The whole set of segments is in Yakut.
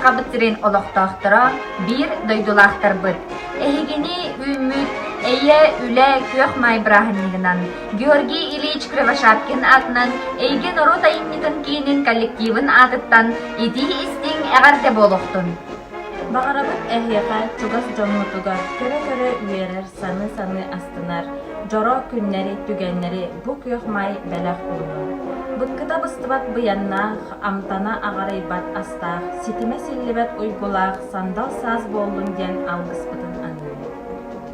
Сахабыт сирин олохтоохторо, биир дойдулаахтарбыт! Эһигини үүммүт Эйэ, үлэ, күөх маай бырааһынньыгынан Георгий Ильич Кривошапкин аатынан Эйгэ норуот айымньытын киинин коллективын аатыттан итии-истиҥ эҕэрдэ буолуохтун! Баҕарабыт эһиэхэ чугас дьоммутугар көрө-көрө үөрэр, саныы-саныы астынар, дьоро күннэри, түгэннэри бу күөх маай бэлэх уунун. Быккыта быстыбат быйаннаах, амтана аҕарыйбат астаах, ситимэ силлибэт уйгулаах сандал саас буоллун диэн алгыспытын аныыбыт.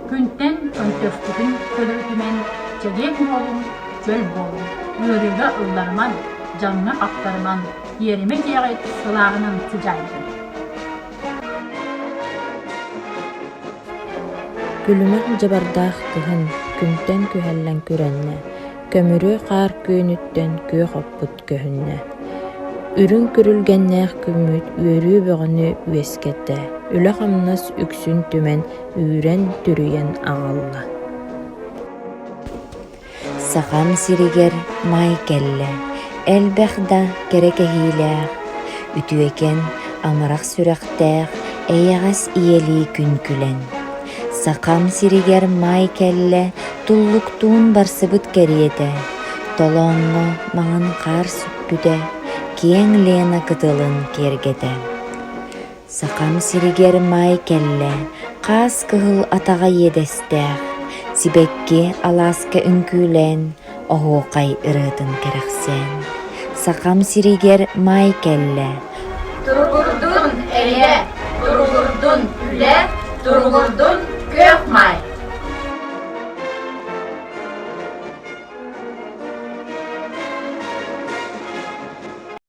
Күнтэн көнтөспүтүн төлөрүтүмэн, чэгиэн буолуҥ, чөл буолуҥ, ыарыыга ылларымаҥ, дьаҥҥа хаптарымаҥ, иэримэ дьиэҕит сылааһынан сыдьаайдын. Күлүмэх дьабардаах кыһын күнтэн күһэллэн күрэннэ, көмүрүө хаар күөнүттэн күөх оппут көһүннэ. Үрүҥ күрүлгэннээх күммүт үөрүү бөҕөнү үөскэттэ, үлэ-хамнас үксүн түмэн үүрэн-түрүйэн аҕалла. Сахам сиригэр маай кэллэ, элбэх да кэрэ кэһиилээх, үтүөкэн, амарах сүрэхтээх, эйэҕэс ийэлии күн күлэн. Сахам сиригэр маай кэллэ, туллуктуун барсыбыт кэриэтэ, толооҥҥо маҥан хаар сүппүтэ, киэҥ Лена кытылын киэргэтэ. Сахам сиригэр маай кэллэ, хаас кыһыл атаҕа иэдэстээх, сибэкки алааска үҥкүүлээн, оһуохай ырыатын кэрэхсээн. Сахам сиригэр маай кэллэ. Туругурдун, эйэ!